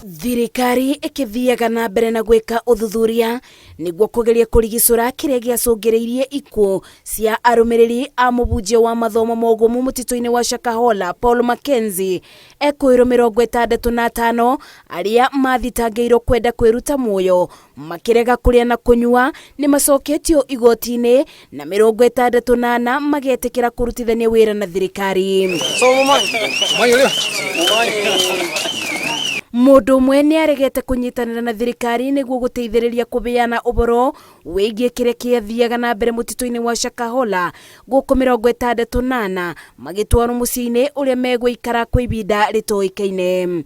Thirikari ĩkĩthiaga na mbere na gwĩka ũthuthuria nĩguo kũgeria kũrigicũra kĩrĩa gĩacũngĩrĩirie ikuũ cia arũmĩrĩri a mũbunjia wa mathomo mogomu mũtitũ-inĩ wa Shakahola Paul Mackenzie ekũĩrwo 65 arĩa mathitangĩirwo kwenda kwĩruta muoyo makĩrega kũrĩa na kũnyua nĩ macoketio igoti-inĩ na 64 magetĩkĩra kũrutithania wĩra na thirikari. Mũndũ ũmwe nĩ aregete kũnyitanĩra na thirikari nĩguo gũteithĩrĩria kũbeana ũhoro wĩgiĩ kĩrĩa kĩathiaga na mbere mũtitũ-inĩ wa Shakahola gũkũ 64 magĩtwarwo mũciĩ-inĩ ũrĩa megũikara kwa ibinda rĩtoĩkaine.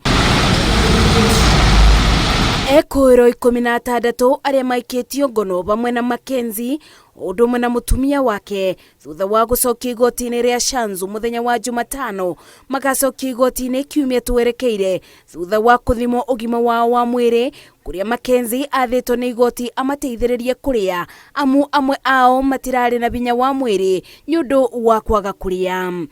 Ekũĩrwo 16 arĩa maikĩtio ngono vamwe na Mackenzie ũndũ ũmwe na mũtumia wake thutha wa gũcokio igoti-inĩ rĩa Shanzu mũthenya wa Jumatano magacokio igoti-inĩ kiumia twerekeire thutha wa kũthimwo ũgima wao wa mwĩrĩ kũrĩa Mackenzie athĩtwo nĩ igoti amateithĩrĩrie kũrĩa amu amwe ao matirarĩ na binya wa mwĩrĩ nĩ ũndũ wa kwaga kũrĩa.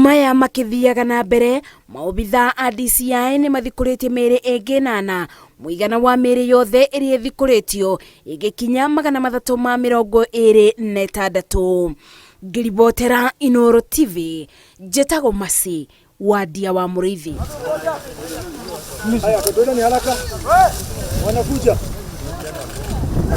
Maya makĩthiaga na mbere maobithaa a DCI nĩ mathikũrĩtie mĩĩrĩ ĩngĩ 8 mũigana wa mĩĩrĩ yothe ĩrĩa ĩthikũrĩtio ĩgĩkinya 326. Ngĩribotera Inooro TV njĩtagwo Mercy Wandia wa Mũrĩithi. Haya, twendeni haraka. Wanakuja.